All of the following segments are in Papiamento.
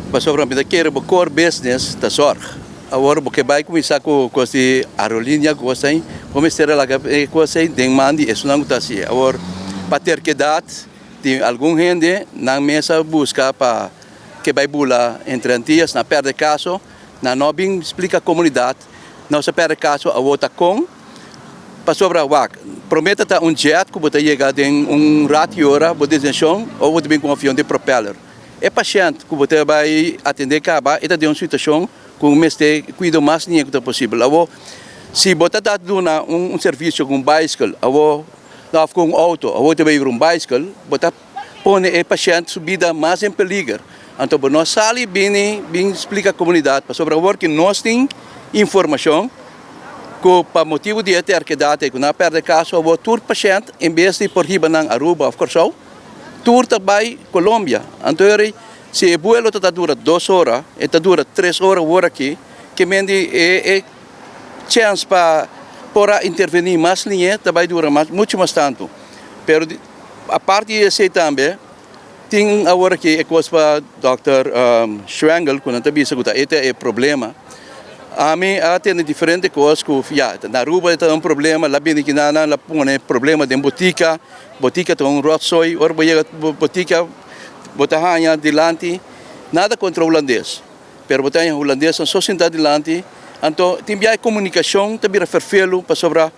Pasobra mi ta kere bo core business ta zorg. Awor bo ke bai kuminsá ku kos di aerolínea ku kos ei, bo mester a laga e kos ei den man di esunnan ku ta hasi. Awor pa terkedat di algun hende nan mes a buska pa ke bai bula entre Antillas, nan a pèrdè kaso, nan no a bin splika komunidat, nos a pèrdè kaso awor ta kon. Pasobra wak, promé ta ta un jet ku bo ta yega den un rat i ora bo destinashon òf bo ta bin ku un avion di propeller. E pashènt ku bo ta bai atendé kaba e ta den un situashon ku mester kuido mas niña ku ta posibel. Awor, si bo ta ta duna un servisio ku un baiskel awor òf ku un outo, awor ta bai riba un baiskel, bo ta pone e pashènt su bida mas den peliger. Anto bo no sali bini bin splika komunidat pasobra awor ki nos tin informashon ku pa motibu di e terkedat ei ku nan a pèrdè kaso awor tur pashènt en bes di por hiba nan Aruba òf Kòrsou, Tur ta bai Colombia. Anto eri si e buelo ta ta dura dos ora, e ta dura tres ora wor aki, ke men di e e chèns pa por a intervení mas liñe ta bai dura mas muchu mas tantu. Pero aparte di esei tambe tin awor aki e kos pa dòkter Schwengle ku nan ta bisa ku ta e ta e problema. Ami a tende diferente kos ku ya na Aruba e ta un problema, la bini kina nan la pone problema den botika. Botika ta un rotzooi, ora bo yega botika bo ta haña dilanti nada kontra hulandes, pero bo ta haña hulandesnan so sinta dilanti, anto tin bia e komunikashon ta bira ferfelu pasobra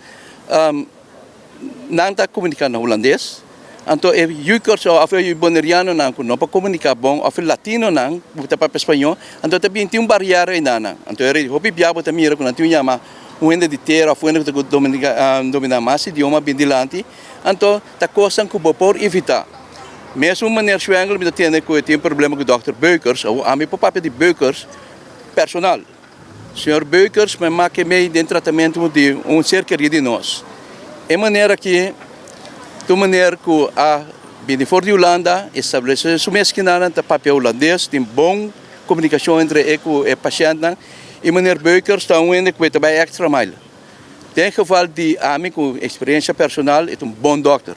nan ta komuniká na hulandes, anto e yu Kòrsou òf e bonerianonan ku no por komuniká bon òf e latinonan ku ta papia spañó, anto ta bin tin un bariera einan, anto e hopi bia bo ta mira ku nan tin un yama un hende di tera òf un hende ku ta dominá mas idioma bin dilanti. Anto ta kosnan ku bo por evitá. Mesun meneer Schwengel mi ta tende ku e tin problema ku dòkter Beukers, awor ami por papia di Beukers personal. Señor Beukers mi a make mei den tratamentu di un ser kerí di nos. E manera aki ta un meneer ku a bini for di Hulanda, establesé su mes kinanan, ta papia hulandes, tin bon komunikashon entre e ku e pashèntnan. I meneer Beukers ta un hende ku e ta bai extra mile. Den geval di ami ku eksperiencia personal e ta un bon dokter,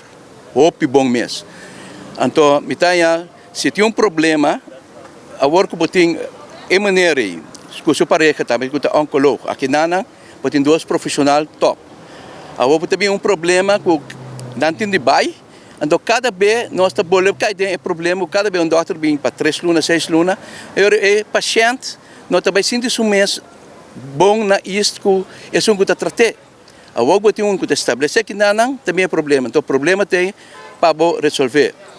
hopi bon mes. Anto mi ta haña si tin un problema awor ku bo tin e manera ei ku su pareha tambe ku ta onkoloog aki nan bo tin dos profesional top. Awor bo ta bin un problema ku nan tin di bai anto kada be nos ta bolbe kai den e problema ku kada be un dokter bin pa tres luna seis luna e ora e pashent no ta bai sinti su mes Bon na ist ku esun ku ta trat'é. Awor bo tin un ku ta establesé kinanan, ta bin e problema. Enton problema ten pa bo resolvé.